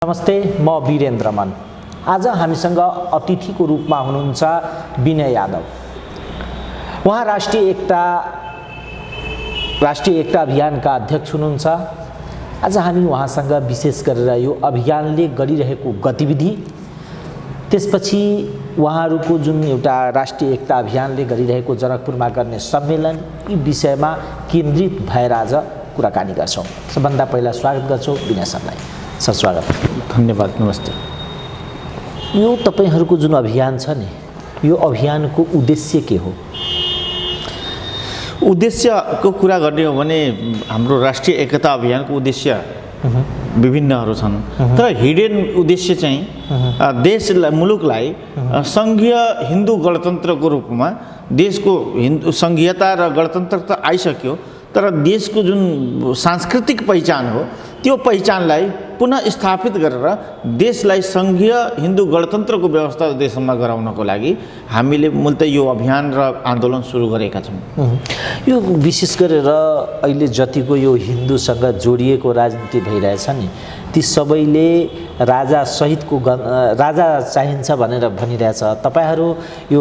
नमस्ते, म वीरेन्द्र मन। आज हामीसँग अतिथिको रूपमा हुनुहुन्छ विनय यादव। उहाँ राष्ट्रिय एकता अभियानका अध्यक्ष हुनुहुन्छ। आज हामी उहाँसँग विशेष गरेर यो अभियानले गरिरहेको गतिविधि, त्यसपछि उहाँहरूको जुन एउटा राष्ट्रिय एकता अभियानले गरिरहेको जनकपुरमा गर्ने सम्मेलन, यी विषयमा केन्द्रित भएर आज कुराकानी गर्छौँ। सबभन्दा पहिला स्वागत गर्छौँ विनय सरलाई। सर, स्वागत। धन्यवाद। नमस्ते। यो तपाईहरूको जुन अभियान छ नि, यो अभियानको उद्देश्य के हो? उद्देश्यको कुरा गर्ने हो भने हाम्रो राष्ट्रिय एकता अभियानको उद्देश्य विभिन्नहरू छन्, तर हिडन उद्देश्य चाहिँ देशलाई, मुलुकलाई सङ्घीय हिन्दू गणतन्त्रको रूपमा, देशको हिन्दू सङ्घीयता र गणतन्त्र त आइसक्यो, तर देशको जुन सांस्कृतिक पहिचान हो त्यो पहिचानलाई पुनः स्थापित गरेर देशलाई सङ्घीय हिन्दू गणतन्त्रको व्यवस्था देशमा गराउनको लागि हामीले मूलतः यो अभियान र आन्दोलन सुरु गरेका छौँ। यो विशेष गरेर अहिले जतिको यो हिन्दूसँग जोडिएको राजनीति भइरहेछ नि, ती सबैले राजा चाहिन्छ भनेर भनिरहेछ। तपाईहरू यो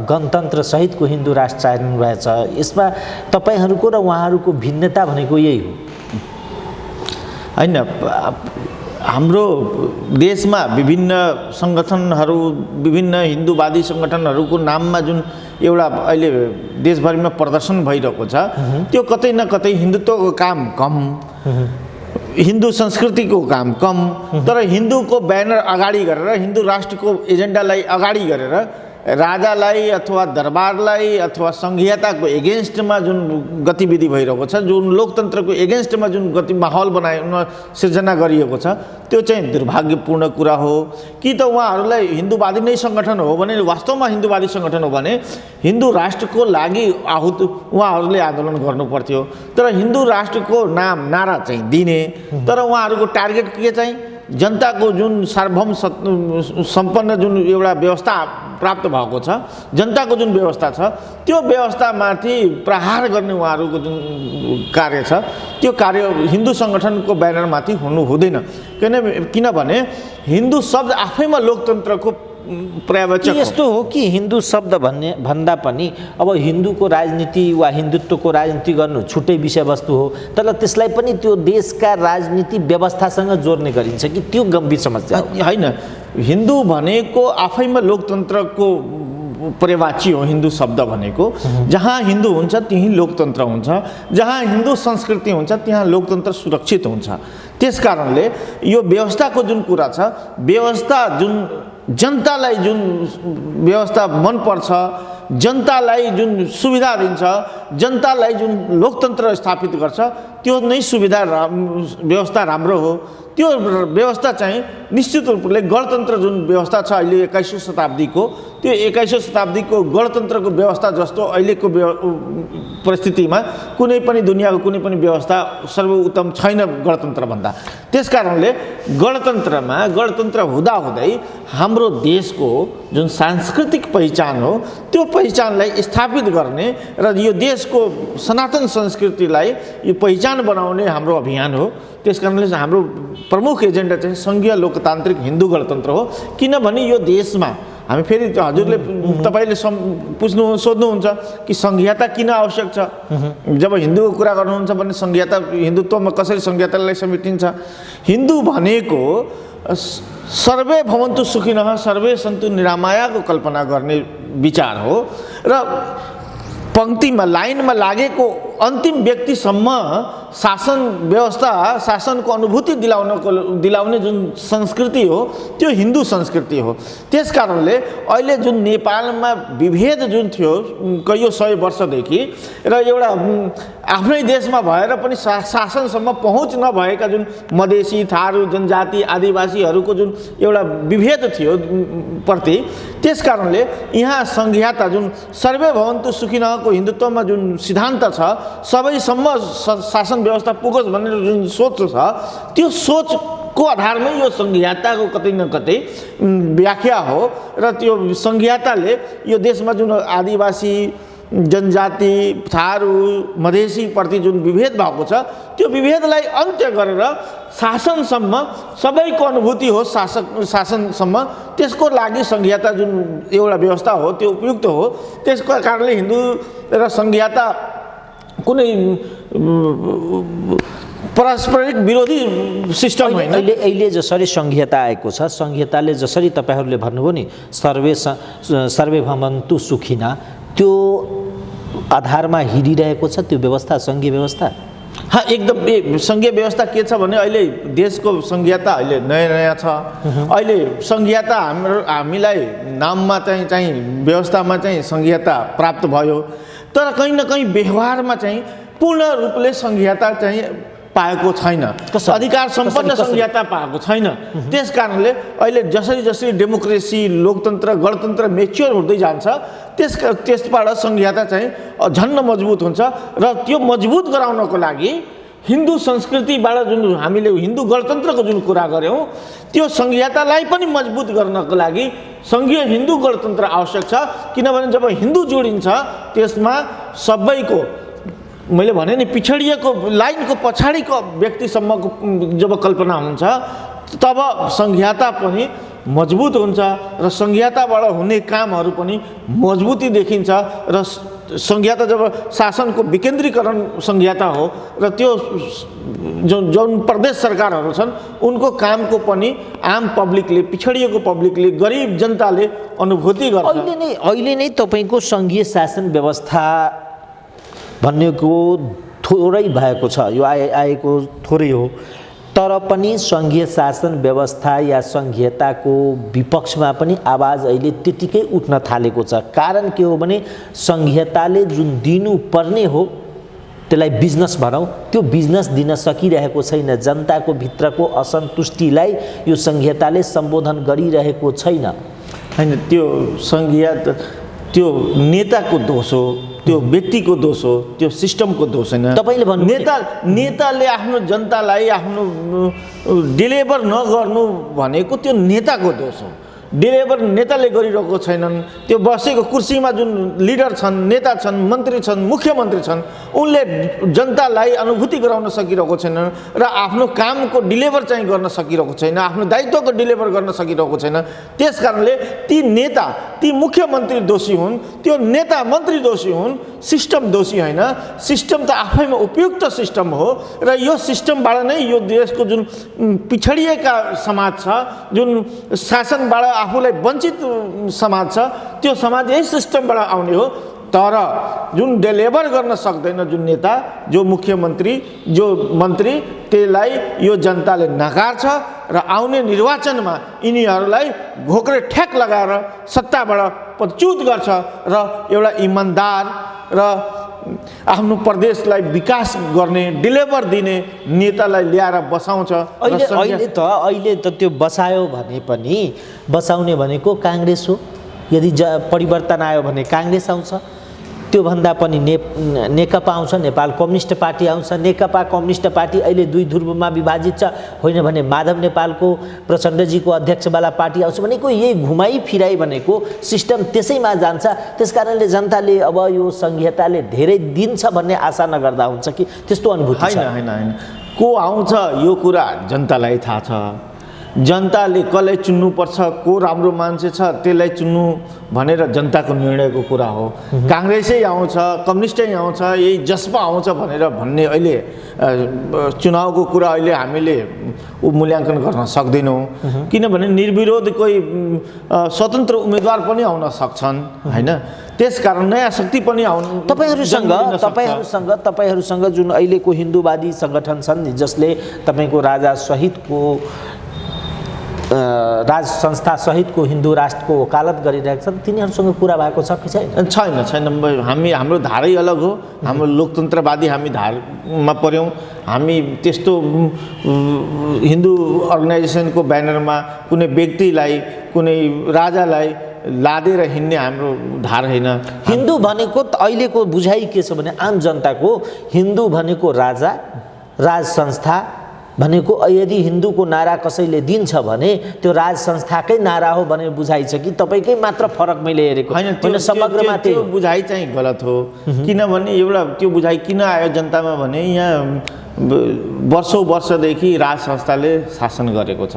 गणतन्त्र सहितको हिन्दू राष्ट्र चाहनु रहेछ। यसमा तपाईहरूको र उहाँहरूको भिन्नता भनेको यही हो हैन? हाम्रो देशमा विभिन्न सङ्गठनहरू, विभिन्न हिन्दूवादी सङ्गठनहरूको नाममा जुन एउटा अहिले देशभरिमा प्रदर्शन भइरहेको छ, त्यो कतै न कतै हिन्दुत्वको काम कम, हिन्दू संस्कृतिको काम कम, तर हिन्दूको ब्यानर अगाडि गरेर, हिन्दू राष्ट्रको एजेन्डालाई अगाडि गरेर राजालाई अथवा दरबारलाई अथवा सङ्घीयताको एगेन्स्टमा जुन गतिविधि भइरहेको छ, जुन लोकतन्त्रको एगेन्स्टमा जुन माहौल सिर्जना गरिएको छ, त्यो चाहिँ दुर्भाग्यपूर्ण कुरा हो। कि त उहाँहरूलाई हिन्दूवादी नै सङ्गठन हो भने, वास्तवमा हिन्दूवादी सङ्गठन हो भने हिन्दू राष्ट्रको लागि उहाँहरूले आन्दोलन गर्नु पर्थ्यो। तर हिन्दू राष्ट्रको नारा चाहिँ दिने, तर उहाँहरूको टार्गेट के चाहिँ जनताको जुन सार्वभौम सम्पन्न जुन एउटा व्यवस्था प्राप्त भएको छ, जनताको जुन व्यवस्था छ, त्यो व्यवस्थामाथि प्रहार गर्ने उहाँहरूको जुन कार्य छ, त्यो कार्य हिन्दू सङ्गठनको ब्यानरमाथि हुनु हुँदैन। किनभने हिन्दू शब्द आफैमा लोकतन्त्रको पर्यवेक्षक यस्तो हो कि हिन्दू शब्द भन्दा पनि अब हिन्दूको राजनीति वा हिन्दुत्वको राजनीति गर्नु छुट्टै विषयवस्तु हो, तर त्यसलाई पनि त्यो देशका राजनीति व्यवस्थासँग जोड्ने गरिन्छ कि त्यो गम्भीर समस्या होइन? हिन्दू भनेको आफैमा लोकतन्त्रको पर्यवाची हो। हिन्दू शब्द भनेको जहाँ हिन्दू हुन्छ त्यहीँ लोकतन्त्र हुन्छ, जहाँ हिन्दू संस्कृति हुन्छ त्यहाँ लोकतन्त्र सुरक्षित हुन्छ। त्यस कारणले यो व्यवस्थाको जुन कुरा छ, व्यवस्था जुन जनतालाई जुन व्यवस्था मनपर्छ, जनतालाई जुन सुविधा दिन्छ, जनतालाई जुन लोकतन्त्र स्थापित गर्छ, त्यो नै व्यवस्था राम्रो हो। त्यो व्यवस्था चाहिँ निश्चित रूपले गणतन्त्र जुन व्यवस्था छ अहिले 21औं शताब्दीको, त्यो 21औं शताब्दीको गणतन्त्रको व्यवस्था जस्तो अहिलेको परिस्थितिमा कुनै पनि दुनियाँको कुनै पनि व्यवस्था सर्वोत्तम छैन गणतन्त्र भन्दा। त्यस कारणले गणतन्त्र हुँदाहुँदै हाम्रो देशको जुन सांस्कृतिक पहिचान हो, त्यो पहिचानलाई स्थापित गर्ने र यो देशको सनातन संस्कृतिलाई यो पहिचान बनाउने हाम्रो अभियान हो। त्यस कारणले हाम्रो प्रमुख एजेन्डा चाहिँ सङ्घीय लोकतान्त्रिक हिन्दू गणतन्त्र हो। किनभने यो देशमा हामी फेरि हजुरले तपाईँले सोध्नुहुन्छ कि सङ्घीयता किन आवश्यक छ? जब हिन्दूको कुरा गर्नुहुन्छ भने सङ्घीयता, हिन्दुत्वमा कसरी सङ्घीयतालाई समेटिन्छ? हिन्दू भनेको सर्वे भवन्तु सुखिनः सर्वे सन्तु निरामयाको कल्पना गर्ने विचार हो र पङ्क्तिमा, लाइनमा लागेको अन्तिम व्यक्तिसम्म शासन व्यवस्था, शासनको अनुभूति दिलाउने जुन संस्कृति हो, त्यो हिन्दू संस्कृति हो। त्यस कारणले अहिले जुन नेपालमा विभेद जुन थियो कैयौँ 100 वर्षदेखि र एउटा आफ्नै देशमा भएर पनि शासनसम्म पहुँच नभएका जुन मधेसी, थारू, जनजाति, आदिवासीहरूको जुन एउटा विभेद थियो प्रति, त्यस कारणले यहाँ सङ्घीयता जुन सर्वे भवन्तु सुखिनःको हिन्दुत्वमा जुन सिद्धान्त छ, सबैसम्म शासन व्यवस्था पुगोस् भन्ने जुन सोच छ, त्यो सोचको आधारमै यो सङ्घीयताको कतै न कतै व्याख्या हो। र त्यो सङ्घीयताले यो देशमा जुन आदिवासी जनजाति थारू मधेसीप्रति जुन विभेद भएको छ त्यो विभेदलाई अन्त्य गरेर शासनसम्म सबैको अनुभूति हो शासनसम्म त्यसको लागि संघीयता जुन एउटा व्यवस्था हो त्यो उपयुक्त हो। त्यसको कारणले हिन्दू र संघीयता कुनै पारस्परिक विरोधी सिस्टम होइन। अहिले जसरी संघीयता आएको छ, संघीयताले जसरी तपाईहरूले भन्नुभयो नि सर्वे भवन्तु सुखिना, त्यो आधारमा हिँडिरहेको छ त्यो व्यवस्था, सङ्घीय व्यवस्था। हाँ, एकदम सङ्घीय व्यवस्था के छ भने अहिले देशको सङ्घीयता अहिले नयाँ छ। अहिले सङ्घीयता हामीलाई नाममा चाहिँ व्यवस्थामा चाहिँ सङ्घीयता प्राप्त भयो, तर कहीँ न कहीँ व्यवहारमा चाहिँ पूर्ण रूपले सङ्घीयता चाहिँ पाएको छैन, अधिकार सम्पन्न सङ्घीयता पाएको छैन। त्यस कारणले अहिले जसरी जसरी डेमोक्रेसी, लोकतन्त्र, गणतन्त्र मेच्योर हुँदै जान्छ त्यसबाट सङ्घीयता चाहिँ झन्न मजबुत हुन्छ। र त्यो मजबुत गराउनको लागि हिन्दू संस्कृतिबाट जुन हामीले हिन्दू गणतन्त्रको जुन कुरा गऱ्यौँ त्यो सङ्घीयतालाई पनि मजबुत गर्नको लागि सङ्घीय हिन्दू गणतन्त्र आवश्यक छ। किनभने जब हिन्दू जोडिन्छ त्यसमा सबैको, मैले भने नि पिछडिएको लाइनको पछाडिको व्यक्तिसम्मको जब कल्पना हुन्छ तब सङ्घीयता पनि मजबुत हुन्छ र सङ्घीयताबाट हुने कामहरू पनि मजबुती देखिन्छ। र सङ्घीयता जब शासनको विकेन्द्रीकरण सङ्घीयता हो र त्यो जुन प्रदेश सरकारहरू छन् उनको कामको पनि आम पब्लिकले, पिछडिएको पब्लिकले, गरिब जनताले अनुभूति गर्छ। अहिले नै तपाईँको सङ्घीय शासन व्यवस्था भन्नेको थोरै भएको छ, यो आएको थोरै हो, तर पनि सङ्घीय शासन व्यवस्था या सङ्घीयताको विपक्षमा पनि आवाज अहिले त्यतिकै उठ्न थालेको छ। कारण के हो भने सङ्घीयताले जुन दिनुपर्ने हो त्यसलाई बिजनेस भनौँ, त्यो बिजनेस दिन सकिरहेको छैन। जनताको भित्रको असन्तुष्टिलाई यो सङ्घीयताले सम्बोधन गरिरहेको छैन। होइन, त्यो सङ्घीयता त्यो नेताको दोष हो, त्यो व्यक्तिको दोष हो, त्यो सिस्टमको दोष होइन। तपाईँले भन्नु नेताले आफ्नो जनतालाई आफ्नो डेलिभर नगर्नु भनेको त्यो नेताको दोष हो। डेलिभर नेताले गरिरहेको छैनन्। त्यो बसेको कुर्सीमा जुन लिडर छन्, नेता छन्, मन्त्री छन्, मुख्यमन्त्री छन्, उनले जनतालाई अनुभूति गराउन सकिरहेको छैनन् र आफ्नो कामको डेलिभर चाहिँ गर्न सकिरहेको छैन, आफ्नो दायित्वको डेलिभर गर्न सकिरहेको छैन। त्यस कारणले ती नेता, ती मुख्यमन्त्री दोषी हुन्, त्यो नेता मन्त्री दोषी हुन्, सिस्टम दोषी होइन। सिस्टम त आफैमा उपयुक्त सिस्टम हो र यो सिस्टमबाट नै यो देशको जुन पिछडिएका समाज छ, जुन शासनबाट आफूलाई वञ्चित समाज छ, त्यो समाज यही सिस्टमबाट आउने हो। तर जुन डेलिभर गर्न सक्दैन जुन नेता, जो मुख्यमन्त्री, जो मन्त्री, त्यसलाई यो जनताले नकार्छ र आउने निर्वाचनमा यिनीहरूलाई घोक्रे ठ्याक लगाएर सत्ताबाट पदच्युत गर्छ र एउटा इमान्दार र आफ्नो प्रदेशलाई विकास गर्ने, डेलिभर दिने नेतालाई ल्याएर बसाउँछ। अहिले त त्यो बसायो भने पनि, बसाउने भनेको काङ्ग्रेस हो। यदि परिवर्तन आयो भने काङ्ग्रेस आउँछ, त्योभन्दा पनि नेकपा आउँछ, नेपाल कम्युनिस्ट पार्टी आउँछ। नेकपा कम्युनिस्ट पार्टी अहिले दुई ध्रुवमा विभाजित छ, होइन भने माधव नेपालको प्रचण्डजीको अध्यक्षवाला पार्टी आउँछ भनेको यही घुमाइ फिराइ भनेको सिस्टम त्यसैमा जान्छ। त्यसकारणले जनताले अब यो सङ्घीयताले धेरै दिन्छ भन्ने आशा नगर्दा हुन्छ कि त्यस्तो अनुभूति छ? होइन, को आउँछ यो कुरा जनतालाई थाहा छ। जनताले कसलाई चुन्नुपर्छ, को राम्रो मान्छे छ त्यसलाई चुन्नु भनेर जनताको निर्णयको कुरा हो। काङ्ग्रेसै आउँछ, कम्युनिस्टै आउँछ, यही जसपा आउँछ भनेर भन्ने अहिले चुनावको कुरा अहिले हामीले मूल्याङ्कन गर्न सक्दैनौँ। किनभने निर्विरोध कोही स्वतन्त्र उम्मेदवार पनि आउन सक्छन्, होइन? त्यसकारण नयाँ शक्ति पनि आउनु तपाईँहरूसँग जुन अहिलेको हिन्दूवादी सङ्गठन छन् नि, जसले तपाईँको राजा सहितको राज संस्था सहितको हिन्दू राष्ट्रको वकालत गरिरहेका छन्, तिनीहरूसँग कुरा भएको छ कि छैन? छैन। हाम्रो धारै अलग हो। हाम्रो लोकतन्त्रवादी हामी धारमा पर्यौँ। हामी त्यस्तो हिन्दू अर्गनाइजेसनको ब्यानरमा कुनै व्यक्तिलाई, कुनै राजालाई लादेर हिँड्ने हाम्रो धार होइन। हिन्दू भनेको अहिलेको बुझाइ के छ भने आम जनताको हिन्दू भनेको राजा, राज संस्था, भनेको यदि हिन्दूको नारा कसैले दिन्छ भने त्यो राज संस्थाकै नारा हो भनेर बुझाइ छ कि तपाईँकै मात्र फरक मैले हेरेको होइन? समग्रमा त्यो बुझाइ चाहिँ गलत हो। किनभने एउटा त्यो बुझाइ किन आयो जनतामा भने यहाँ वर्षौँ वर्षदेखि राज संस्थाले शासन गरेको छ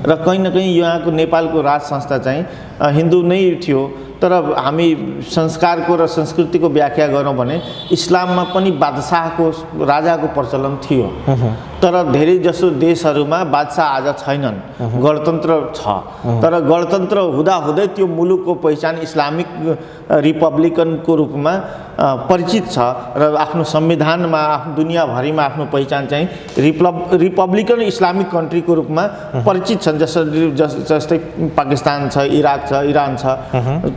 र कहीँ न कहीँ यहाँको नेपालको राज संस्था चाहिँ हिन्दू नै थियो। तर हामी संस्कारको र संस्कृतिको व्याख्या गरौँ भने इस्लाममा पनि बादशाहको राजाको प्रचलन थियो। तर धेरै जसो देशहरूमा बादशाह आज छैनन्, गणतन्त्र छ। तर गणतन्त्र हुँदाहुँदै त्यो मुलुकको पहिचान इस्लामिक रिपब्लिकनको रूपमा परिचित छ र आफ्नो संविधानमा आफ्नो दुनियाँभरिमा आफ्नो पहिचान चाहिँ रिपब्लिकन इस्लामिक कन्ट्रीको रूपमा परिचित छन्। जस्तै पाकिस्तान छ, इराक छ, इरान छ।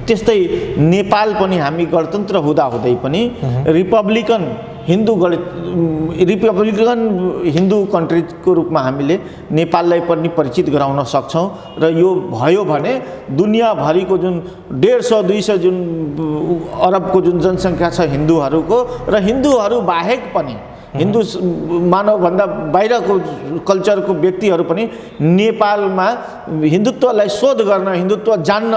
त्यस्तै नेपाल पनि हामी गणतन्त्र हुँदाहुँदै पनि रिपब्लिकन हिन्दू कन्ट्रीको रूपमा हामीले नेपाललाई पनि परिचित गराउन सक्छौँ। र यो भयो भने दुनियाँभरिको जुन 150-200 जुन अरबको जुन जनसङ्ख्या छ हिन्दूहरूको, र हिन्दूहरू बाहेक पनि हिन्दू मानवभन्दा बाहिरको कल्चरको व्यक्तिहरू पनि नेपालमा हिन्दुत्वलाई शोध गर्न, हिन्दुत्व जान्न,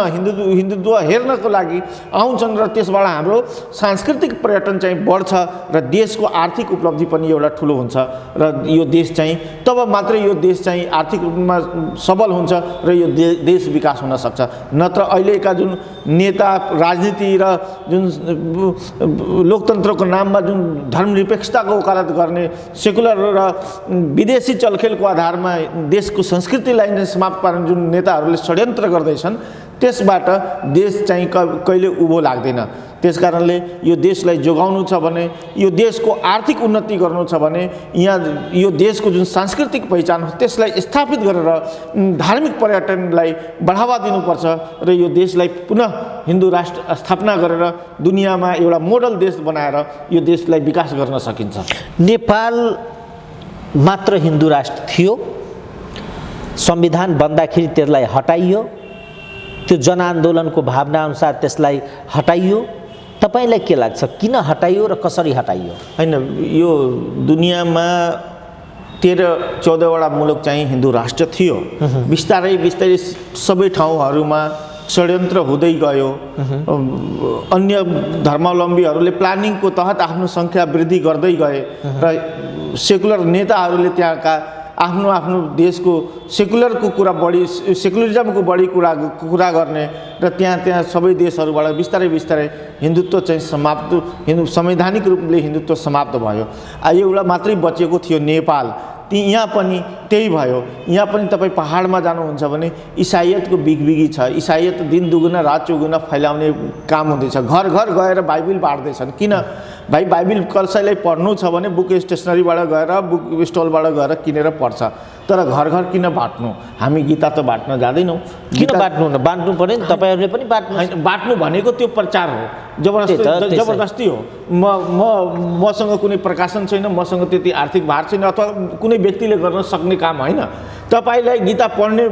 हिन्दुत्व हेर्नको लागि आउँछन् र त्यसबाट हाम्रो सांस्कृतिक पर्यटन चाहिँ बढ्छ र देशको आर्थिक उपलब्धि पनि एउटा ठुलो हुन्छ र यो देश चाहिँ तब मात्रै यो देश चाहिँ आर्थिक रूपमा सबल हुन्छ र यो देश विकास हुन सक्छ। नत्र अहिलेका जुन नेता राजनीति र जुन लोकतन्त्रको नाममा जुन धर्मनिरपेक्षताको वकालत गर्ने सेकुलर र विदेशी चलखेलको आधारमा देशको संस्कृतिलाई नै समाप्त पार्ने जुन नेताहरूले षड्यन्त्र गर्दैछन्, त्यसबाट देश चाहिँ कहिले उभो लाग्दैन। त्यसकारणले यो देशलाई जोगाउनु छ भने, यो देशको आर्थिक उन्नति गर्नु छ भने यहाँ यो देशको जुन सांस्कृतिक पहिचान हो त्यसलाई स्थापित गरेर धार्मिक पर्यटनलाई बढावा दिनुपर्छ र यो देशलाई पुनः हिन्दू राष्ट्र स्थापना गरेर दुनियाँमा एउटा मोडल देश बनाएर यो देशलाई विकास गर्न सकिन्छ। नेपाल मात्र हिन्दू राष्ट्र थियो, संविधान बन्दाखेरि त्यसलाई हटाइयो, त्यो जनआन्दोलनको भावना अनुसार त्यसलाई हटाइयो। तपाईलाई के लाग्छ किन हटाइयो र कसरी हटाइयो? हैन, यो दुनियाँमा 13-14 वटा मुलुक चाहिँ हिन्दू राष्ट्र थियो। बिस्तारै बिस्तारै सबै ठाउँहरूमा षड्यन्त्र हुँदै गयो। अन्य धर्मावलम्बीहरूले प्लानिङको तहत आफ्नो सङ्ख्या वृद्धि गर्दै गए र सेकुलर नेताहरूले त्यहाँका आफ्नो आफ्नो देशको सेकुलरको कुरा बढी, सेकुलरिजमको बढी कुरा गर्ने र त्यहाँ सबै देशहरूबाट बिस्तारै बिस्तारै हिन्दुत्व चाहिँ समाप्त, संवैधानिक रूपले हिन्दुत्व समाप्त भयो। एउटा मात्रै बचेको थियो नेपाल। यहाँ पनि त्यही भयो। यहाँ पनि तपाईँ पहाडमा जानुहुन्छ भने इसाईयतको बिगबिगी छ। इसाईयत दिन दुगुना रात चौगुना फैलाउने काम हुँदैछ। घर घर गएर बाइबिल बाँड्दैछन्। किन भाइ? बाइबिल कसैलाई पढ्नु छ भने बुक स्टेसनरीबाट गएर, बुक स्टलबाट गएर किनेर पढ्छ। तर घर घर किन बाँट्नु? हामी गीता त बाँट्न जाँदैनौँ। किन बाँट्नु? बाँट्नु पर्यो नि, तपाईँहरूले पनि बाँट्नु। बाँट्नु भनेको त्यो प्रचार हो, जबरजस्ती हो। मसँग कुनै प्रकाशन छैन, मसँग त्यति आर्थिक भार छैन, अथवा कुनै व्यक्तिले गर्न सक्ने काम होइन। तपाईँलाई गीता पढ्ने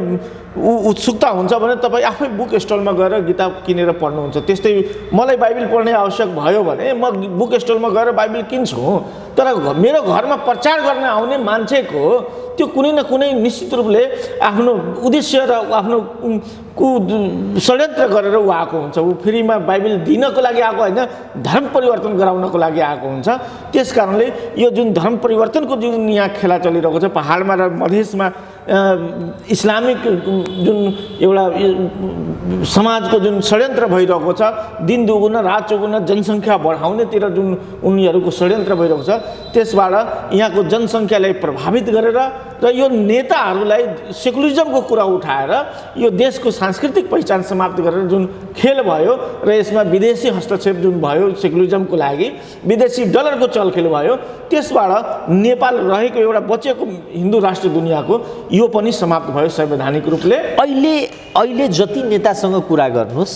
उत्सुकता हुन्छ भने तपाईँ आफै बुक स्टलमा गएर गीता किनेर पढ्नुहुन्छ। त्यस्तै मलाई बाइबिल पढ्ने आवश्यक भयो भने म बुक स्टलमा गएर बाइबिल किन्छु। तर मेरो घरमा प्रचार गर्न आउने मान्छेको त्यो कुनै न कुनै निश्चित रूपले आफ्नो उद्देश्य र आफ्नो षड्यन्त्र गरेर ऊ आएको हुन्छ। ऊ फ्रीमा बाइबिल दिनको लागि आएको होइन, धर्म परिवर्तन गराउनको लागि आएको हुन्छ। त्यस कारणले यो जुन धर्म परिवर्तनको जुन यहाँ खेला चलिरहेको छ पहाडमा र मधेसमा, इस्लामिक जुन एउटा समाजको जुन षड्यन्त्र भइरहेको छ, दिन दुगुना रात चौगुना जनसङ्ख्या बढाउनेतिर जुन उनीहरूको षड्यन्त्र भइरहेको छ, त्यसबाट यहाँको जनसङ्ख्यालाई प्रभावित गरेर र यो नेताहरूलाई सेकुलरिजमको कुरा उठाएर यो देशको सांस्कृतिक पहिचान समाप्त गरेर जुन खेल भयो र यसमा विदेशी हस्तक्षेप जुन भयो सेकुलरिजमको लागि, विदेशी डलरको चलखेल भयो, त्यसबाट नेपाल रहेको एउटा बचेको हिन्दू राष्ट्र दुनियाँको यो पनि समाप्त भयो संवैधानिक रूपले। अहिले जति नेतासँग कुरा गर्नुहोस्,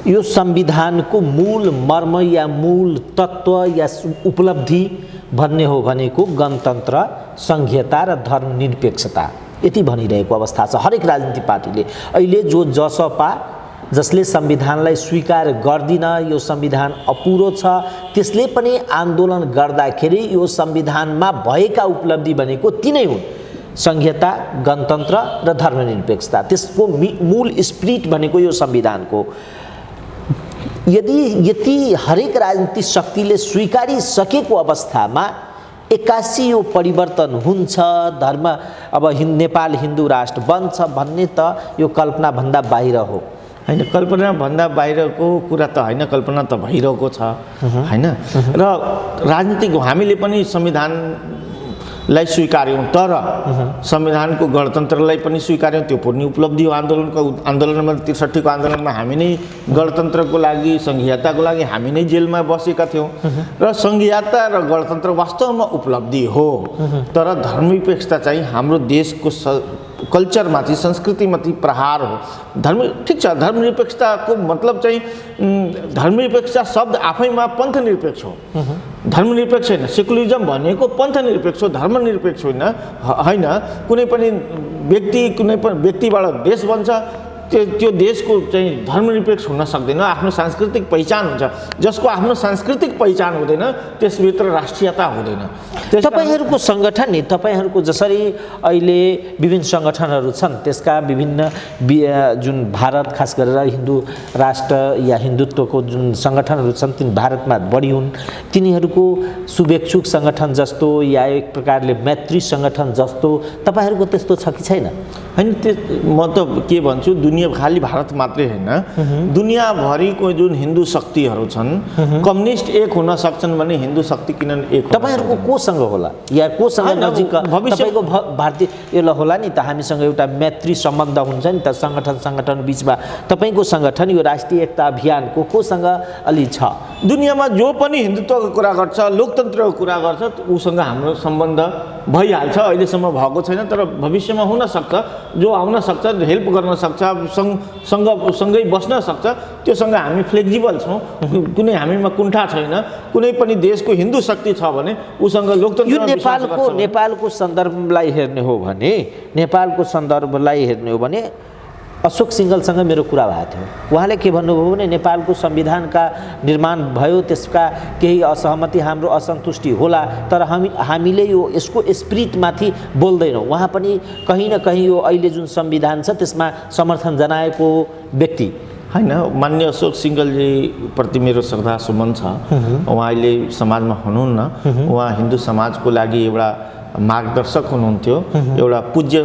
यो संविधानको मूल मर्म या मूल तत्त्व या उपलब्धि भन्ने हो भनेको गणतन्त्र, संघीयता र धर्मनिरपेक्षता, यति भनिरहेको अवस्था छ हरेक राजनीतिक पार्टीले। अहिले जो जसपा जसले संविधानलाई स्वीकार गर्दिन, यो संविधान अपुरो छ, त्यसले पनि आन्दोलन गर्दाखेरि यो संविधानमा भएका उपलब्धि भनेको तीनै हुन्, संघीयता, गणतन्त्र र धर्मनिरपेक्षता। त्यसको मूल स्पिरिट भनेको यो संविधानको। यदि यति हरेक राजनीतिक शक्तिले स्वीकारिसकेको अवस्थामा एक्कासी यो परिवर्तन हुन्छ, धर्म अब नेपाल हिन्दू राष्ट्र बन्छ भन्ने त यो कल्पनाभन्दा बाहिर हो। हैन, कल्पनाभन्दा बाहिरको कुरा त होइन, कल्पना त भइरहेको छ हैन। र राजनीतिक हामीले पनि संविधानलाई स्वीकार्यौँ, तर संविधानको गणतन्त्रलाई पनि स्वीकार्यौँ, त्यो पूर्ण उपलब्धि हो। आन्दोलनमा ६३ को आन्दोलनमा हामी नै गणतन्त्रको लागि, संघीयताको लागि हामी नै जेलमा बसेका थियौँ र संघीयता र गणतन्त्र वास्तवमा उपलब्धि हो। तर धर्मनिरपेक्षता चाहिँ हाम्रो देशको कल्चरमाथि, संस्कृतिमाथि प्रहार हो। ठिक छ, धर्मनिरपेक्षताको मतलब चाहिँ धर्मनिरपेक्षता शब्द आफैमा पन्थनिरपेक्ष हो। धर्मनिरपेक्ष होइन, सेकुलरिजम भनेको पन्थनिरपेक्ष हो, धर्मनिरपेक्ष होइन। कुनै पनि व्यक्तिबाट देश बन्छ, त्यो देशको चाहिँ धर्मनिरपेक्ष हुन सक्दैन, आफ्नो सांस्कृतिक पहिचान हुन्छ। जसको आफ्नो सांस्कृतिक पहिचान हुँदैन त्यसभित्र राष्ट्रियता हुँदैन। तपाईहरूको सङ्गठन नि, तपाईहरूको जसरी अहिले विभिन्न सङ्गठनहरू छन्, त्यसका विभिन्न जुन भारत, खास गरेर हिन्दू राष्ट्र या हिन्दुत्वको जुन सङ्गठनहरू छन् तिनी भारतमा बढी हुन्। तिनीहरूको शुभेच्छुक सङ्गठन जस्तो या एक प्रकारले मैत्री सङ्गठन जस्तो तपाईहरूको त्यस्तो छ कि छैन? होइन, म त के भन्छु, दुनियाँ खाली भारत मात्रै होइन, दुनियाँभरिको जुन हिन्दू शक्तिहरू छन्, कम्युनिस्ट एक हुन सक्छन् भने हिन्दू शक्ति किन एक? तपाईहरूको कोसँग होला या कोसँग नजिक तपाईको भारतीय यसलाई होला नि त, हामीसँग एउटा मैत्री सम्बन्ध हुन्छ नि त सङ्गठन बिचमा। तपाईको सङ्गठन यो राष्ट्रिय एकता अभियानको कोसँग अलि छ? दुनियाँमा जो पनि हिन्दुत्वको कुरा गर्छ, लोकतन्त्रको कुरा गर्छ, उसँग हाम्रो सम्बन्ध भइहाल्छ। अहिलेसम्म भएको छैन, तर भविष्यमा हुन सक्छ। जो आउन सक्छ, हेल्प गर्न सक्छ, सँगै बस्न सक्छ, त्योसँग हामी फ्लेक्जिबल छौँ। कुनै हामीमा कुण्ठा छैन। कुनै पनि देशको हिन्दू शक्ति छ भने उसँग लोकतन्त्र। यो नेपालको सन्दर्भलाई हेर्ने हो भने अशोक सिङ्गलसँग मेरो कुरा भएको थियो। उहाँले के भन्नुभयो भने नेपालको संविधानका निर्माण भयो, त्यसका केही असहमति, हाम्रो असन्तुष्टि होला, तर हामीले यसको स्पिरिटमाथि बोल्दैनौँ। उहाँ पनि कहीँ न कहीँ यो अहिले जुन संविधान छ त्यसमा समर्थन जनाएको व्यक्ति होइन। मान्य अशोक सिङ्गलजी प्रति मेरो श्रद्धा सुमन छ। उहाँ अहिले समाजमा हुनुहुन्न, उहाँ हिन्दू समाजको लागि एउटा मार्गदर्शक हुनुहुन्थ्यो, एउटा पूज्य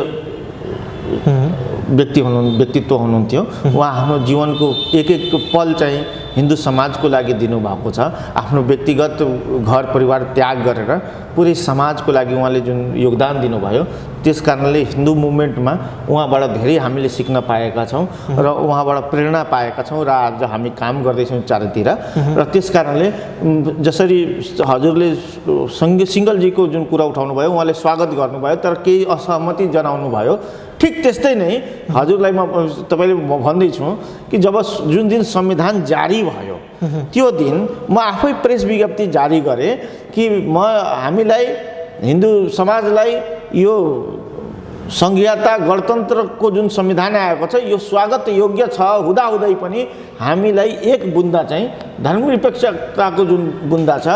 व्यक्तित्व हुनुहुन्थ्यो। उहाँ आफ्नो जीवनको एक पल चाहिँ हिन्दू समाजको लागि दिनुभएको छ। आफ्नो व्यक्तिगत घर परिवार त्याग गरेर पुरै समाजको लागि उहाँले जुन योगदान दिनुभयो, त्यस कारणले हिन्दू मुभमेन्टमा उहाँबाट धेरै हामीले सिक्न पाएका छौँ र उहाँबाट प्रेरणा पाएका छौँ र आज हामी काम गर्दैछौँ चारैतिर। र त्यस कारणले जसरी हजुरले सिङ्गलजीको जुन कुरा उठाउनु भयो, उहाँले स्वागत गर्नुभयो, तर केही असहमति जनाउनु भयो। ठिक त्यस्तै नै हजुरलाई तपाईँले भन्दैछु कि जुन दिन संविधान जारी भयो त्यो दिन म आफै प्रेस विज्ञप्ति जारी गरेँ कि हामीलाई हिन्दू समाजलाई यो संघीयता गणतन्त्रको जुन संविधान आएको छ यो स्वागत योग्य छ हुँदाहुँदै पनि हामीलाई एक बुन्दा चाहिँ धर्मनिरपेक्षताको जुन बुन्दा छ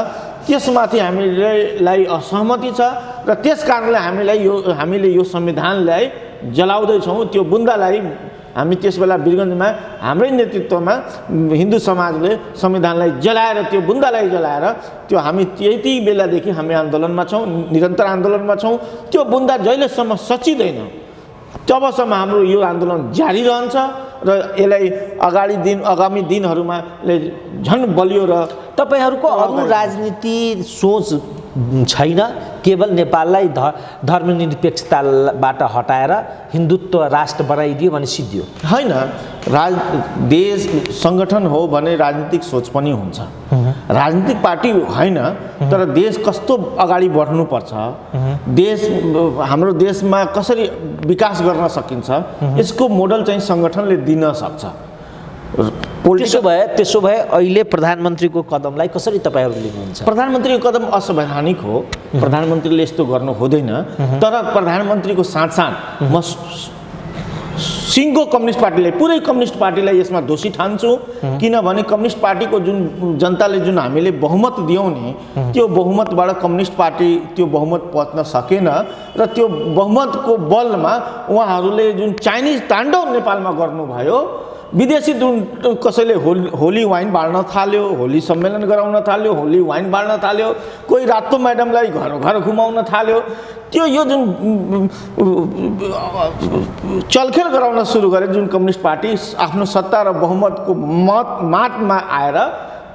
त्यसमाथि हामीलाई असहमति छ र त्यस कारणले हामीले यो संविधानलाई जलाउँदैछौँ। त्यो बुन्दालाई हामी त्यसबेला वीरगन्जमा हाम्रै नेतृत्वमा हिन्दू समाजले संविधानलाई जलाएर, त्यो बुन्दालाई जलाएर, त्यो हामी त्यति बेलादेखि हामी आन्दोलनमा छौँ, निरन्तर आन्दोलनमा छौँ। त्यो बुन्दा जहिलेसम्म सचिँदैन तबसम्म हाम्रो यो आन्दोलन जारी रहन्छ र यसलाई आगामी दिनहरूमा झन् बलियो र तपाईहरूको अरू राजनीति सोच छैन, केवल नेपाललाई धर्मनिरपेक्षताबाट हटाएर हिन्दुत्व राष्ट्र बनाइदियो भने सिद्धियो होइन। देश सङ्गठन हो भने राजनीतिक सोच पनि हुन्छ। राजनीतिक पार्टी होइन, तर देश कस्तो अगाडि बढ्नुपर्छ, हाम्रो देशमा कसरी विकास गर्न सकिन्छ, यसको मोडल चाहिँ सङ्गठनले दिन सक्छ। त्यसो भए अहिले प्रधानमन्त्रीको कदमलाई कसरी तपाईँहरू लिनुहुन्छ? प्रधानमन्त्रीको कदम असंवैधानिक हो। प्रधानमन्त्रीले यस्तो गर्नु हुँदैन। तर प्रधानमन्त्रीको साथ म सिङ्गो कम्युनिस्ट पार्टीलाई पुरै कम्युनिस्ट पार्टीलाई यसमा दोषी ठान्छु किनभने कम्युनिस्ट पार्टीको जुन जनताले जुन हामीले बहुमत दियौँ नि त्यो बहुमतबाट कम्युनिस्ट पार्टी त्यो बहुमत पच्न सकेन र त्यो बहुमतको बलमा उहाँहरूले जुन चाइनिज ताण्डव नेपालमा गर्नुभयो विदेशी जुन कसैले होली वाइन बाँड्न थाल्यो होली सम्मेलन गराउन थाल्यो होली वाइन बाँड्न थाल्यो कोही रातो म्याडमलाई घर घर घुमाउन थाल्यो त्यो यो जुन चलखेल गराउन सुरु गरे जुन कम्युनिस्ट पार्टी आफ्नो सत्ता र बहुमतको मातमा आएर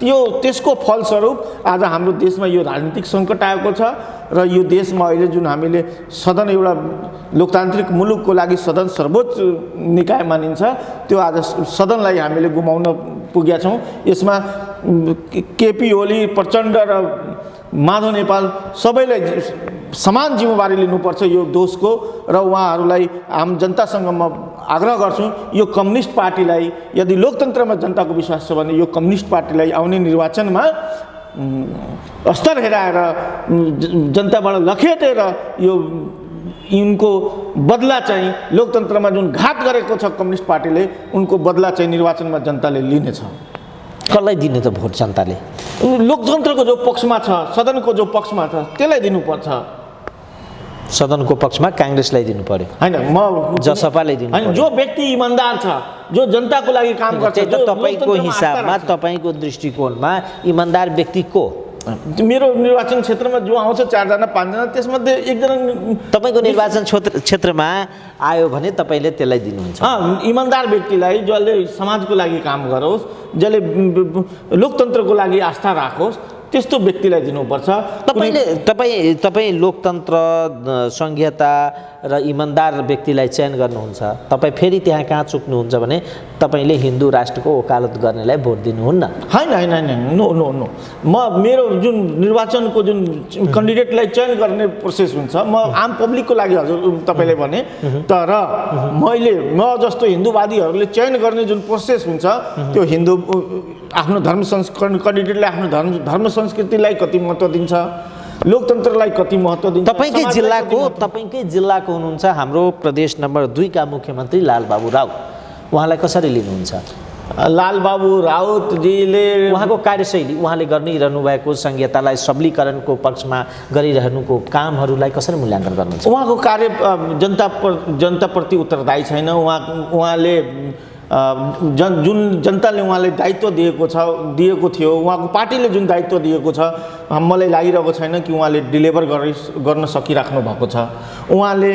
त्यसको फलस्वरूप आज हाम्रो देशमा यो राजनीतिक सङ्कट आएको छ र यो देशमा अहिले जुन हामीले सदन एउटा लोकतान्त्रिक मुलुकको लागि सदन सर्वोच्च निकाय मानिन्छ त्यो आज सदनलाई हामीले गुमाउन पुगेका छौँ। यसमा केपी ओली प्रचण्ड र माधव नेपाल सबैलाई समान जिम्मेवारी लिनुपर्छ यो दोषको र उहाँहरूलाई आम जनतासँग म आग्रह गर्छु यो कम्युनिस्ट पार्टीलाई यदि लोकतन्त्रमा जनताको विश्वास छ भने यो कम्युनिस्ट पार्टीलाई आउने निर्वाचनमा स्तर हेराएर जनताबाट लखेटेर यो यिनको बदला चाहिँ लोकतन्त्रमा जुन घात गरेको छ कम्युनिस्ट पार्टीले उनको बदला चाहिँ निर्वाचनमा जनताले लिनेछ। कसलाई दिने त भोट जनताले? लोकतन्त्रको जो पक्षमा छ सदनको जो पक्षमा छ त्यसलाई दिनुपर्छ। सदनको पक्षमा काङ्ग्रेसलाई दिनु पर्यो हैन म जसपालाई दिनु हैन जो व्यक्ति इमानदार छ जो जनताको लागि काम गर्छ त्यो तपाईको हिसाबमा तपाईको दृष्टिकोणमा इमानदार व्यक्ति को? मेरो निर्वाचन क्षेत्रमा जो आउँछ 4 जना 5 जना त्यसमध्ये एकजना तपाईको निर्वाचन क्षेत्रमा आयो भने तपाईले त्यसलाई दिनुहुन्छ। इमानदार व्यक्तिलाई जसले समाजको लागि काम गरोस् जसले लोकतन्त्रको लागि आस्था राखोस् त्यस्तो व्यक्तिलाई दिनुपर्छ। तपाईँ लोकतन्त्र संहिता र इमानदार व्यक्तिलाई चयन गर्नुहुन्छ तपाईँ फेरि त्यहाँ कहाँ चुक्नुहुन्छ भने तपाईले हिन्दू राष्ट्रको वकालत गर्नेलाई भोट दिनुहुन्न। हैन हैन हैन नो नो नो म मेरो जुन निर्वाचनको जुन क्यान्डिडेटलाई चयन गर्ने प्रोसेस हुन्छ म आम पब्लिकको लागि हजुर तपाईले भने तर म जस्तो हिन्दूवादीहरूले चयन गर्ने जुन प्रोसेस हुन्छ त्यो हिन्दू आफ्नो धर्म संस्करण क्यान्डिडेटले आफ्नो धर्म संस्कृतिलाई कति महत्त्व दिन्छ लोकतन्त्रलाई कति महत्त्व दिन्छ। तपाईकै जिल्लाको हुनुहुन्छ हाम्रो प्रदेश नम्बर 2 का मुख्यमन्त्री लालबाबु राउत उहाँलाई कसरी लिनुहुन्छ? लालबाबु राउतजीले उहाँको कार्यशैली उहाँले गरिरहनु भएको संहितालाई सबलीकरणको पक्षमा गरिरहनुको कामहरूलाई कसरी मूल्याङ्कन गर्नुहुन्छ? उहाँको कार्य जनताप्रति उत्तरदायी छैन। उहाँले जुन जनताले उहाँले दायित्व दिएको थियो उहाँको पार्टीले जुन दायित्व दिएको छ मलाई लागिरहेको छैन कि उहाँले डेलिभर गर्न सकिराख्नु भएको छ। उहाँले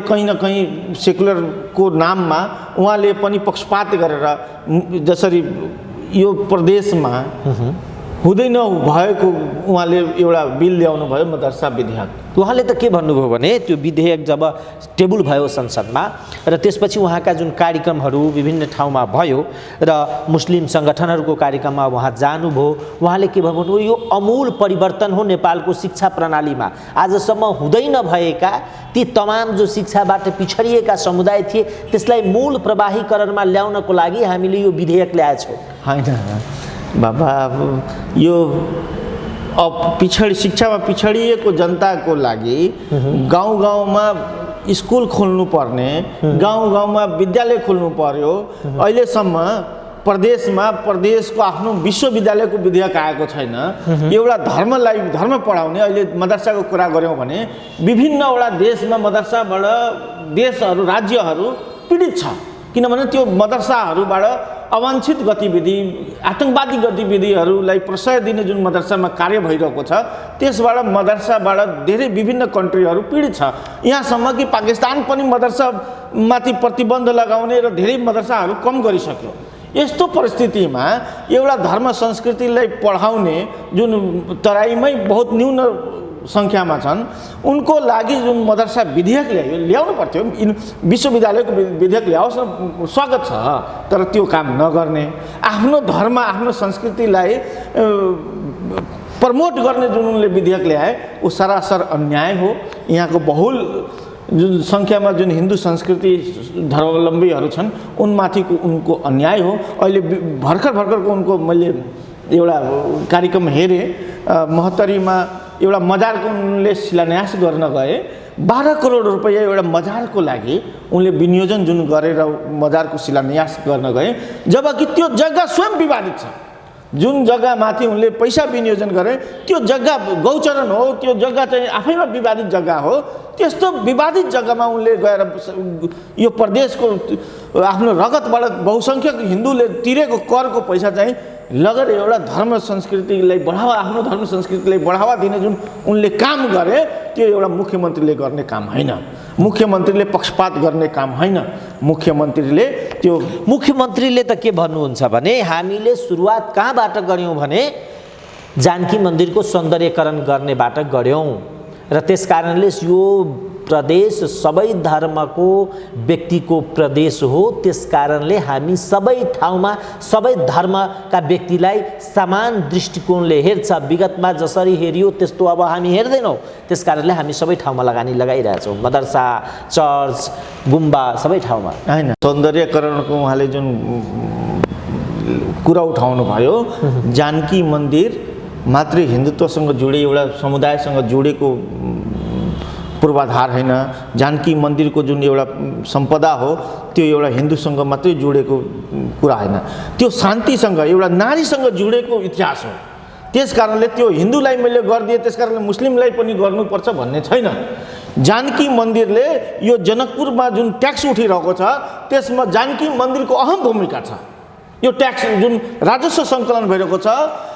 कहीँ न कहीँ सेकुलरको नाममा उहाँले पनि पक्षपात गरेर जसरी यो प्रदेशमा हुँदै नभएको उहाँले एउटा बिल ल्याउनु भयो मदरसा विधेयक। उहाँले त के भन्नुभयो भने त्यो विधेयक जब टेबल भयो संसदमा र त्यसपछि उहाँका जुन कार्यक्रमहरू विभिन्न ठाउँमा भयो र मुस्लिम सङ्गठनहरूको कार्यक्रममा उहाँ जानुभयो उहाँले के भन्नुभयो यो अमूल परिवर्तन हो नेपालको शिक्षा प्रणालीमा आजसम्म हुँदै नभएका ती तमाम जो शिक्षाबाट पिछडिएका समुदाय थिए त्यसलाई मूल प्रवाहीकरणमा ल्याउनको लागि हामीले यो विधेयक ल्याएछौँ। हैन बाबा यो शिक्षामा पिछडिएको जनताको लागि गाउँ-गाउँमा स्कुल खोल्नु पर्ने गाउँ-गाउँमा विद्यालय खोल्नु पर्यो। अहिलेसम्म प्रदेशको आफ्नो विश्वविद्यालयको विधेयक आएको छैन। एउटा धर्म पढाउने अहिले मदरसाको कुरा गऱ्यौँ भने विभिन्नवटा देशमा मदरसाबाट देशहरू राज्यहरू पीडित छ किनभने त्यो मदरसाहरूबाट अवांछित गतिविधि आतंकवादी गतिविधिहरूलाई प्रश्रय दिने जुन मदरसामा कार्य भइरहेको छ त्यसबाट मदरसाबाट धेरै विभिन्न कन्ट्रीहरू पीडित छ। यहाँसम्म कि पाकिस्तान पनि मदरसामाथि प्रतिबन्ध लगाउने र धेरै मदरसाहरू कम गरिसक्यो। यस्तो परिस्थितिमा एउटा धर्म संस्कृतिलाई पढाउने जुन तराईमै बहुत न्यून सङ्ख्यामा छन् उनको लागि जुन मदरसा विधेयक ल्याउनु पर्थ्यो विश्वविद्यालयको विधेयक ल्याओस् न स्वागत छ तर त्यो काम नगर्ने आफ्नो धर्म आफ्नो संस्कृतिलाई प्रमोट गर्ने जुन उनले विधेयक ल्याए वो सरासर अन्याय हो। यहाँको बहुल जुन सङ्ख्यामा जुन हिन्दू संस्कृति धर्मावलम्बीहरू छन् उनमाथिको उनको अन्याय हो। अहिले भर्खरको उनको मैले एउटा कार्यक्रम हेरेँ महोत्तरीमा एउटा मजारको उनले शिलान्यास गर्न गए 12 करोड रुपैयाँ एउटा मजारको लागि उनले विनियोजन जुन गरेर मजारको शिलान्यास गर्न गए, जबकि त्यो जग्गा स्वयं विवादित छ। जुन जग्गामाथि उनले पैसा विनियोजन गरे त्यो जग्गा गौचरण हो, त्यो जग्गा चाहिँ आफैमा विवादित जग्गा हो। त्यस्तो विवादित जग्गामा उनले गएर यो प्रदेशको आफ्नो रगतबाट बहुसङ्ख्यक हिन्दूले तिरेको करको पैसा चाहिँ लगेर एउटा धर्म संस्कृतिलाई बढावा, आफ्नो धर्म संस्कृतिलाई बढावा दिने जुन उनले काम गरे, त्यो एउटा मुख्यमन्त्रीले गर्ने काम होइन। मुख्यमन्त्रीले पक्षपात गर्ने काम होइन। मुख्यमन्त्रीले त के भन्नुहुन्छ भने हामीले सुरुवात कहाँबाट गऱ्यौँ भने जानकी मन्दिरको सौन्दर्यकरण गर्नेबाट गऱ्यौँ र त्यसकारणले यो प्रदेश सबै धर्मको व्यक्तिको प्रदेश हो। त्यसकारणले हामी सबै ठाउँमा सबै धर्मका व्यक्तिलाई समान दृष्टिकोणले हेर्छ। विगतमा जसरी हेरियो त्यस्तो अब हामी हेर्दैनौँ। त्यसकारणले हामी सबै ठाउँमा लगानी लगाइरहेछौँ, मदरसा, चर्च, गुम्बा सबै ठाउँमा। हैन, सौन्दर्यकरणको उहाँले जुन कुरा उठाउनु भयो, जानकी मन्दिर मात्र हिन्दुत्वसँग जोडे एउटा समुदायसँग जोडेको पूर्वाधार होइन। जानकी मन्दिरको जुन एउटा सम्पदा हो त्यो एउटा हिन्दूसँग मात्रै जोडेको कुरा होइन, त्यो शान्तिसँग एउटा नारीसँग जोडेको इतिहास हो। त्यसकारणले त्यो हिन्दूलाई मैले गरिदिएँ त्यसकारणले मुस्लिमलाई पनि गर्नुपर्छ भन्ने छैन। जानकी मन्दिरले यो जनकपुरमा जुन ट्याक्स उठिरहेको छ त्यसमा जानकी मन्दिरको अहम भूमिका छ। यो ट्याक्स जुन राजस्व सङ्कलन भइरहेको छ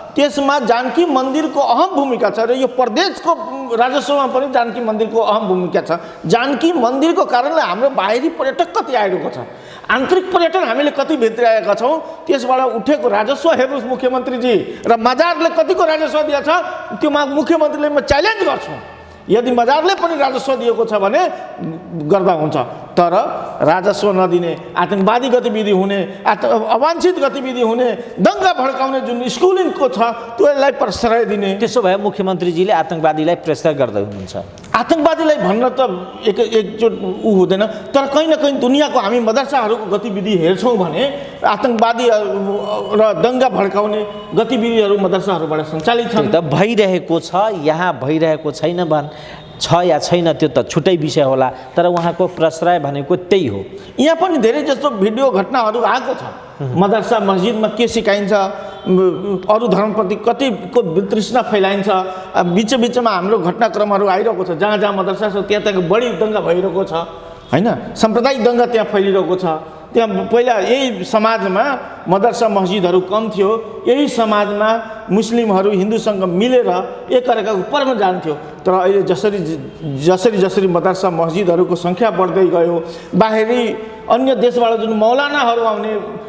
त्यसमा जानकी मन्दिरको अहम भूमिका छ र यो प्रदेशको राजस्वमा पनि जानकी मन्दिरको अहम भूमिका छ। जानकी मन्दिरको कारणले हाम्रो बाहिरी पर्यटक कति आइरहेको छ, आन्तरिक पर्यटन हामीले कति भित्र्याएका छौँ, त्यसबाट उठेको राजस्व हेर्नुहोस् मुख्यमन्त्रीजी, र मजारले कतिको राजस्व दिएछ त्यो मुख्यमन्त्रीले म च्यालेन्ज गर्छु। यदि मजारले पनि राजस्व दिएको छ भने गर्दा हुन्छ, तर राजस्व नदिने, आतंकवादी गतिविधि हुने, अवांछित गतिविधि हुने, दङ्गा भड्काउने जुन स्कुलिङको छ त्यसलाई प्रश्रय दिने। त्यसो भए मुख्यमन्त्रीजीले आतंकवादीलाई प्रेसर गर्दै हुनुहुन्छ। आतंकवादीलाई भन्न त एकचोट ऊ हुँदैन, तर कहीँ न कहीँ दुनियाँको हामी मदरसाहरूको गतिविधि हेर्छौँ भने आतंकवादी र दङ्गा भड्काउने गतिविधिहरू मदरसाहरूबाट सञ्चालित छन्। त भइरहेको छ, यहाँ भइरहेको छैन छ या छैन त्यो त छुट्टै विषय होला, तर उहाँको प्रश्रय भनेको त्यही हो। यहाँ पनि धेरै जस्तो भिडियो घटनाहरू आएको छ। मदरसा मस्जिदमा के सिकाइन्छ, अरू धर्मप्रति कतिको वितृष्णा फैलाइन्छ, बिचमा हाम्रो घटनाक्रमहरू आइरहेको छ। जहाँ जहाँ मदरसा छ त्यहाँ बढी दङ्गा भइरहेको छ होइन, साम्प्रदायिक दङ्गा त्यहाँ फैलिरहेको छ। त्यहाँ पहिला यही समाजमा मदरसा मस्जिदहरू कम थियो, यही समाजमा मुस्लिमहरू हिन्दूसँग मिलेर एकअर्काको परमा जान्थ्यो। तर अहिले जसरी मदरसा मस्जिदहरूको सङ्ख्या बढ्दै गयो, बाहिरी अन्य देशबाट जुन मौलानाहरू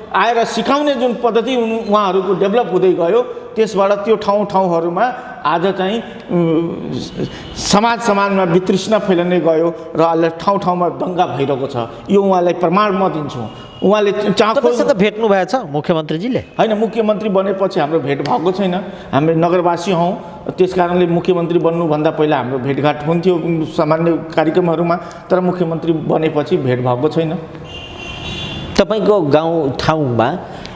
आएर सिकाउने जुन पद्धति उहाँहरूको डेभलप हुँदै गयो, त्यसबाट त्यो ठाउँहरूमा आज चाहिँ समाजमा वितृष्णा फैलिने गयो र अहिले ठाउँमा दङ्गा भइरहेको छ। यो उहाँलाई प्रमाण म दिन्छु। उहाँले तपाईँसँग भेट्नु भएछ मुख्यमन्त्रीजीले? होइन, मुख्यमन्त्री बनेपछि हाम्रो भेट भएको छैन। हामी नगरवासी हौँ, त्यस कारणले मुख्यमन्त्री बन्नुभन्दा पहिला हाम्रो भेटघाट हुन्थ्यो सामान्य कार्यक्रमहरूमा, तर मुख्यमन्त्री बनेपछि भेट भएको छैन। तपाईँको गाउँ ठाउँमा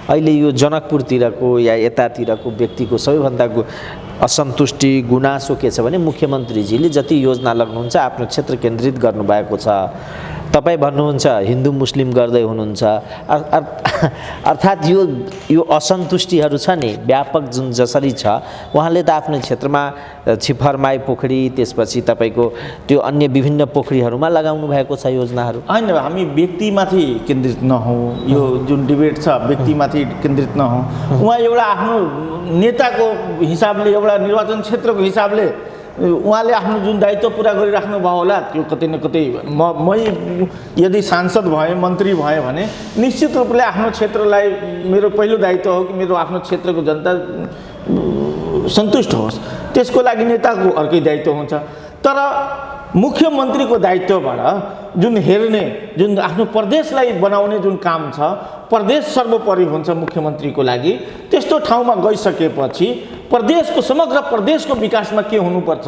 अहिले यो जनकपुरतिरको या यतातिरको व्यक्तिको सबैभन्दा असन्तुष्टि गुनासो के छ भने मुख्यमन्त्रीजीले जति योजना लग्नुहुन्छ आफ्नो क्षेत्र केन्द्रित गर्नुभएको छ। तपाईँ भन्नुहुन्छ हिन्दू मुस्लिम गर्दै हुनुहुन्छ, अर्थात् यो असन्तुष्टिहरू छ नि व्यापक जुन जसरी छ, उहाँले त आफ्नो क्षेत्रमा छिफरमाई पोखरी त्यसपछि तपाईँको त्यो अन्य विभिन्न पोखरीहरूमा लगाउनु भएको छ योजनाहरू। होइन, हामी व्यक्तिमाथि केन्द्रित नहौँ, यो जुन डिबेट छ व्यक्तिमाथि केन्द्रित नहौँ। उहाँ एउटा आफ्नो नेताको हिसाबले, एउटा निर्वाचन क्षेत्रको हिसाबले उहाँले आफ्नो जुन दायित्व पुरा गरिराख्नु भयो होला, त्यो कतै न कतै मै यदि सांसद भएँ, मन्त्री भएँ भने निश्चित रूपले आफ्नो क्षेत्रलाई मेरो पहिलो दायित्व हो कि मेरो आफ्नो क्षेत्रको जनता सन्तुष्ट होस्। त्यसको लागि नेताको अर्कै दायित्व हुन्छ। तर मुख्यमन्त्रीको दायित्वबाट जुन हेर्ने, जुन आफ्नो प्रदेशलाई बनाउने जुन काम छ, प्रदेश सर्वोपरि हुन्छ मुख्यमन्त्रीको लागि। त्यस्तो ठाउँमा गइसकेपछि प्रदेशको समग्र प्रदेशको विकासमा के हुनुपर्छ,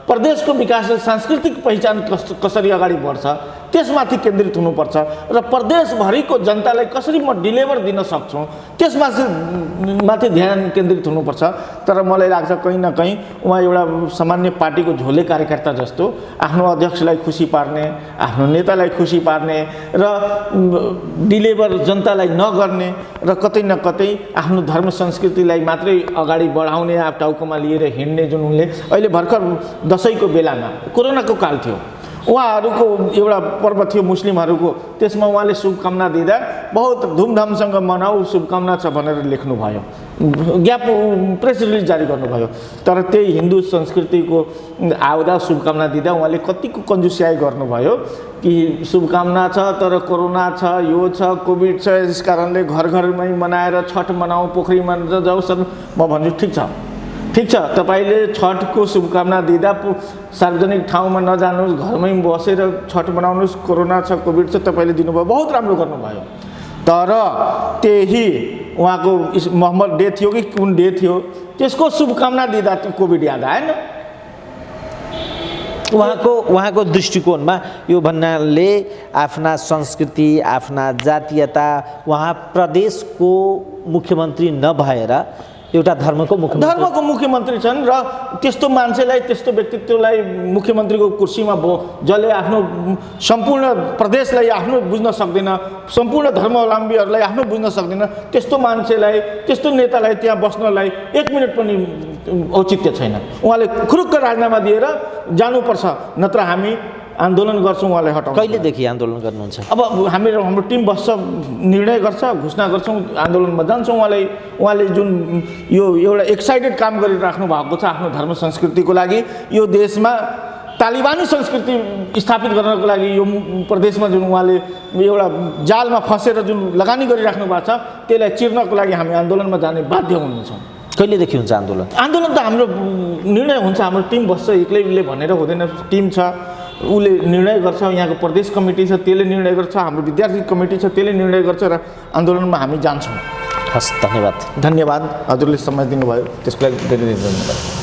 प्रदेशको विकास सांस्कृतिक पहिचान कसरी अगाडि बढ्छ, त्यसमाथि केन्द्रित हुनुपर्छ र प्रदेशभरिको जनतालाई कसरी म डेलिभर दिन सक्छु त्यसमाथि ध्यान केन्द्रित हुनुपर्छ। तर मलाई लाग्छ कहीँ न कहीँ उहाँ एउटा सामान्य पार्टीको झोले कार्यकर्ता जस्तो आफ्नो अध्यक्षलाई खुसी पार्ने, आफ्नो नेतालाई खुसी पार्ने र डेलिभर जनतालाई नगर्ने र कतै न कतै आफ्नो धर्म संस्कृतिलाई मात्रै अगाडि बढाउने टाउकोमा लिएर हिँड्ने जुन उनले अहिले भर्खर दसैँको बेलामा कोरोनाको काल थियो, उहाँहरूको एउटा पर्व थियो मुस्लिमहरूको, त्यसमा उहाँले शुभकामना दिँदा बहुत धुमधामसँग मनाऊ शुभकामना छ भनेर लेख्नुभयो, प्रेस रिलिज जारी गर्नुभयो। तर त्यही हिन्दू संस्कृतिको आउँदा शुभकामना दिँदा उहाँले कतिको कंजुसियाई गर्नुभयो कि शुभकामना छ तर कोरोना छ, यो छ, कोभिड छ, यस कारणले घर घरमै मनाएर छठ मनाऊ, पोखरीमा जाऊ। म भन्छु ठिक छ, तपाईले छठको शुभकामना दिँदा सार्वजनिक ठाउँमा नजानुहोस्, घरमै बसेर छठ मनाउनुहोस्, कोरोना छ, कोभिड छ, तपाईले दिनुभयो, बहुत राम्रो गर्नुभयो। तर त्यही उहाँको मोहम्मद डे थियो कि कुन डे थियो, त्यसको शुभकामना दिँदा त्यो कोभिड याद आएन। उहाँको दृष्टिकोणमा यो भन्नाले आफ्ना संस्कृति, आफ्ना जातीयता, उहाँ प्रदेशको मुख्यमन्त्री नभएर एउटा धर्मको मुख्यमन्त्री छन् र त्यस्तो मान्छेलाई, त्यस्तो व्यक्तित्वलाई मुख्यमन्त्रीको कुर्सीमा जसले आफ्नो सम्पूर्ण प्रदेशलाई आफ्नो बुझ्न सक्दैन, सम्पूर्ण धर्मावलम्बीहरूलाई आफ्नो बुझ्न सक्दैन, त्यस्तो मान्छेलाई, त्यस्तो नेतालाई त्यहाँ बस्नलाई 1 मिनट पनि औचित्य छैन। उहाँले खुरुक्क राजीनामा दिएर जानुपर्छ, नत्र हामी आन्दोलन गर्छौँ, उहाँलाई हटाउँ। कहिलेदेखि आन्दोलन गर्नुहुन्छ? अब हाम्रो टिम बस्छ, निर्णय गर्छ, घोषणा गर्छौँ, आन्दोलनमा जान्छौँ। उहाँले जुन यो एउटा एक्साइटेड काम गरिराख्नु भएको छ आफ्नो धर्म संस्कृतिको लागि, यो देशमा तालिबानी संस्कृति स्थापित गर्नको लागि यो प्रदेशमा जुन उहाँले एउटा जालमा फसेर जुन लगानी गरिराख्नु भएको छ त्यसलाई चिर्नको लागि हामी आन्दोलनमा जाने बाध्य हुन्छौँ। कहिलेदेखि हुन्छ आन्दोलन? आन्दोलन त हाम्रो निर्णय हुन्छ, हाम्रो टिम बस्छ, एक्लैले भनेर हुँदैन, टिम छ, उसले निर्णय गर्छ, यहाँको प्रदेश कमिटी छ त्यसले निर्णय गर्छ, हाम्रो विद्यार्थी कमिटी छ त्यसले निर्णय गर्छ र आन्दोलनमा हामी जान्छौँ। हस्, धन्यवाद। धन्यवाद हजुरले समय दिनुभयो, त्यसको लागि धेरै धेरै धन्यवाद।